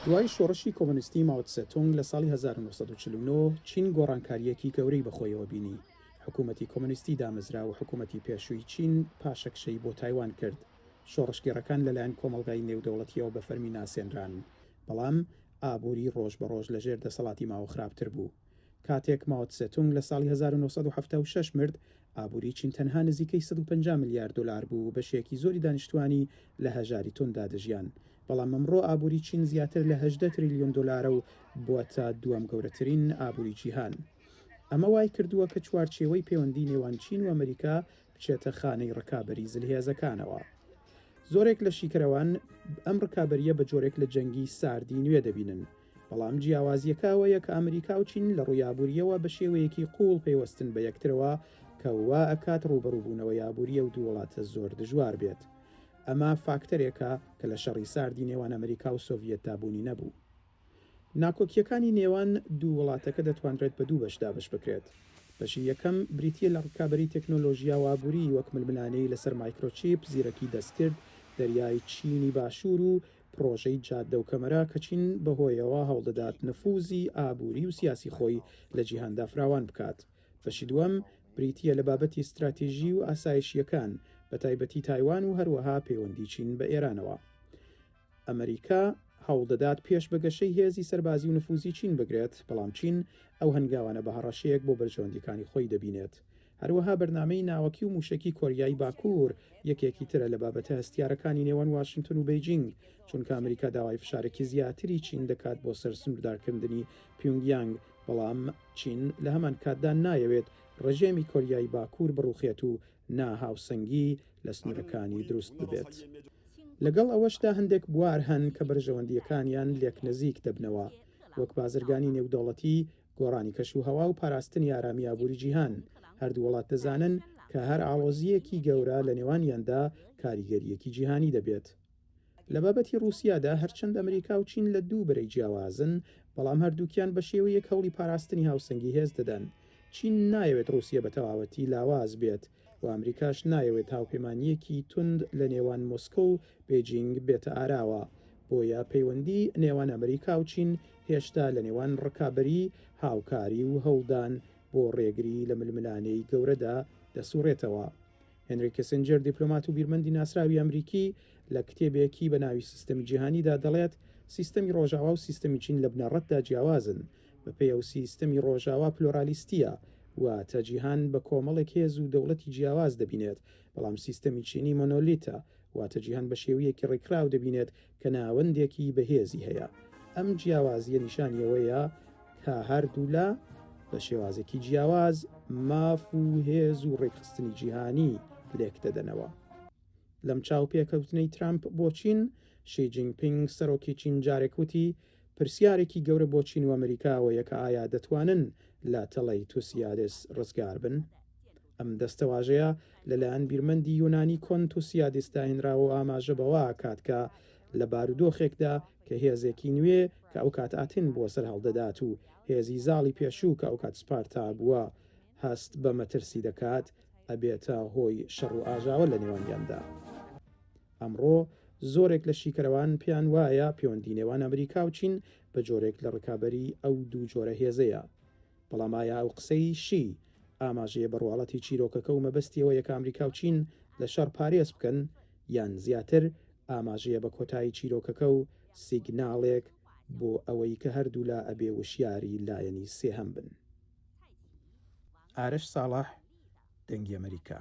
دوای شۆڕشی کۆمۆنیستی ماو تسێ تونگ لە ساڵی 1949، چین گۆڕانکارییەکی گەورەی بەخۆیەوە بینی. حکوومەتی کۆمۆنیستی دامەزرا و حکوومەتی پێشووی چین پاشەکشەی بۆ تایوان کرد. شۆڕشگێڕەکان لەلایەن کۆمەڵگای نێودەوڵەتییەوە بە فەرمی ناسێنران. بەڵام ئابووری ڕۆژ بە ڕۆژ لەژێر دەسەڵاتی ماو خراپتر بوو. کاتێک ماو تسێ تونگ لە ساڵی 1976 مرد، ئابووری چین تەنها نزیکەی 150 ملیار دۆلار بوو و بەشێکی زۆری دانیشتووانی لە هەژاری تونددا دەژیان. بەڵام ئەمڕۆ ئابووری چین زیاتر لە 18 تریلیۆن دۆلارە و بووەتە دووەم گەورەترین ئابووری جیهان. ئەمە وایکردووە کە چوارچێوەی پەیوەندی نێوان چین و ئەمریکا بچێتە خانەی ڕکابەری زلهێزەکانەوە. زۆرێک لە شیکەرەوان ئەم ڕکابەرییە بە جۆرێک لە جەنگی ساردی نوێ دەبینن، بەڵام جیاوازییەکە ئەوەیە کە ئەمریکا و چین لە ڕووی ئابوورییەوە بە شێوەیەکی قووڵ پەیوەستن بە یەکترەوە کە وا ئەکات ڕووبەڕووبوونەوەی ئابووری ئەو دوو وڵاتە زۆر دژوار بێت. ئەمە فاکتەرێکە کە لە شەڕی ساردی نێوان ئەمریکا و سۆڤیەتدا بوونی نەبوو. ناکۆکییەکانی نێوان دوو وڵاتەکە دەتوانرێت بە دوو بەش دابەش بکرێت. بەشی یەکەم بریتییە لە ڕکابەری تەکنۆلۆژیا و ئابووری وەک ململانێی لەسەر مایکرۆچیپ، زیرەکی دەستکرد، دەریای چینی باشوور و پڕۆژەی جادە و کەمەرە کە چین بەهۆیەوە هەوڵدەدات نفوزی ئابووری و سیاسی خۆی لە جیهاندا فراوان بکات. بەشی دووەم بریتییە لە بابەتی ستراتیژی و ئاسایشییەکان، بەتایبەتی تایوان و هەروەها پەیوەندی چین بە ئێرانەوە. ئەمریکا هەوڵدەدات پێش بە گەشەی هێزی سەربازی و نفوزی چین بگرێت، بەڵام چین ئەو هەنگاوانە بە هەڕەشەیەک بۆ بەرژەوەندییەکانی خۆی دەبینێت. هەروەها بەرنامەی ناوەکی و مووشەکی کۆریای باکوور یەکێکی ترە لە بابەتە هەستیارەکانی نێوان واشنتن و بەیجینگ، چونکە ئەمریکا داوای فشارێکی زیاتری چین دەکات بۆ سەر سنووردارکردنی پیونگیانگ، بەڵام چین لە هەمان کاتدا نایەوێت ڕژێمی کۆریای باکوور بڕوخێت و ناهاوسەنگی لە سنوورەکانی دروست ببێت. لەگەڵ ئەوەشدا هەندێک بوار هەن کە بەرژەوەندییەکانیان لێکنزیک دەبنەوە، وەک بازرگانی نێودەوڵەتی، گۆڕانی کەشوهەوا و پاراستنی ئارامی ئابووری جیهان. هەردوو وڵات دەزانن کە هەر ئاڵۆزییەکی گەورە لە نێوانیاندا کاریگەرییەکی جیهانی دەبێت. لە بابەتی ڕووسیادا هەرچەند ئەمریکا و چین لە دوو بەرەی جیاوازن، بەڵام هەردووکیان بە شێوەیەک هەوڵی پاراستنی هاوسەنگی هێز دەدەن. چین نایەوێت ڕووسیە بە تەواوەتی لاواز بێت و ئەمریکاش نایەوێت هاوپەیمانییەکی توند لە نێوان مۆسکۆ و بێجینگ بێتە ئاراوە. بۆیە پەیوەندی نێوان ئەمریکا و چین هێشتا لە نێوان ڕکابەری، هاوکاری و هەوڵدان بۆ ڕێگری لە ململانێی گەورەدا دەسوڕێتەوە. هێنری کیسنجەر دیپلۆمات و بیرمەندی ناسراوی ئەمریکی لە کتێبێکی بە ناوی سیستەمی جیهانیدا دەڵێت، سیستەمی ڕۆژاوا و سیستەمی چین لە بنەڕەتدا جیاوازن. بەپێی ئەو سیستەمی ڕۆژاوا پلۆرالیستییە، واتە جیهان بە کۆمەڵێک هێز و دەوڵەتی جیاواز دەبینێت، بەڵام سیستەمی چینی مۆنۆلیتە، واتە جیهان بە شێویەکی ڕێکخراو دەبینێت کە ناوەندێکی بەهێزی هەیە. ئەم جیاوازییە نیشانی ئەوەیە کە هەردوولا بە شێوازێکی جیاواز ماف و هێز و ڕێکخستنی جیهانی لێکدەدەنەوە. لەم چاوپێکەوتنەی ترامپ بۆ چین، شی جینگ پینگ سەرۆکی چین جارێک وتی، پرسیارێکی گەورە بۆ چین و ئەمریکا ئەوەیە کە ئایا دەتوانن لە تەڵەی توسیادس ڕزگار بن؟ ئەم دەستەواژەیە لەلایەن بیرمەندی یۆنانی کۆن توسیادیس داهێنراوە و ئاماژە بەوە ئەکات کە لە بارودۆخێکدا کە هێزێکی نوێ کە ئەوکات ئاتن بووە سەرهەڵدەدات و هێزی زاڵی پێشوو کە ئەوکات سپارتا بووە هەست بە مەترسی دەکات ئەبێتە هۆی شەڕ و ئاژاوە لە نێوانیاندا. ئەمڕۆ زۆرێک لە شیکەرەوان پێیان وایە پێوەندی نێوان ئەمریکا و چین بە جۆرێک لە ڕکابەری ئەو دوو جۆرە هێزەیە. بەڵام ئایا ئەو قسەی شی ئاماژەیە بە ڕواڵەتی چیرۆکەکە و مەبەستی ئەوەیە کە ئەمریکا و چین لە شەڕ پارێز بکەن یان زیاتر ئاماژەیە بە کۆتایی چیرۆکەکە و سیگناڵێک بۆ ئەوەی کە هەردوولا ئەبێ وشیاری لایەنی سێهەم بن؟ ئارەش ساڵح، دەنگی ئەمەریکا.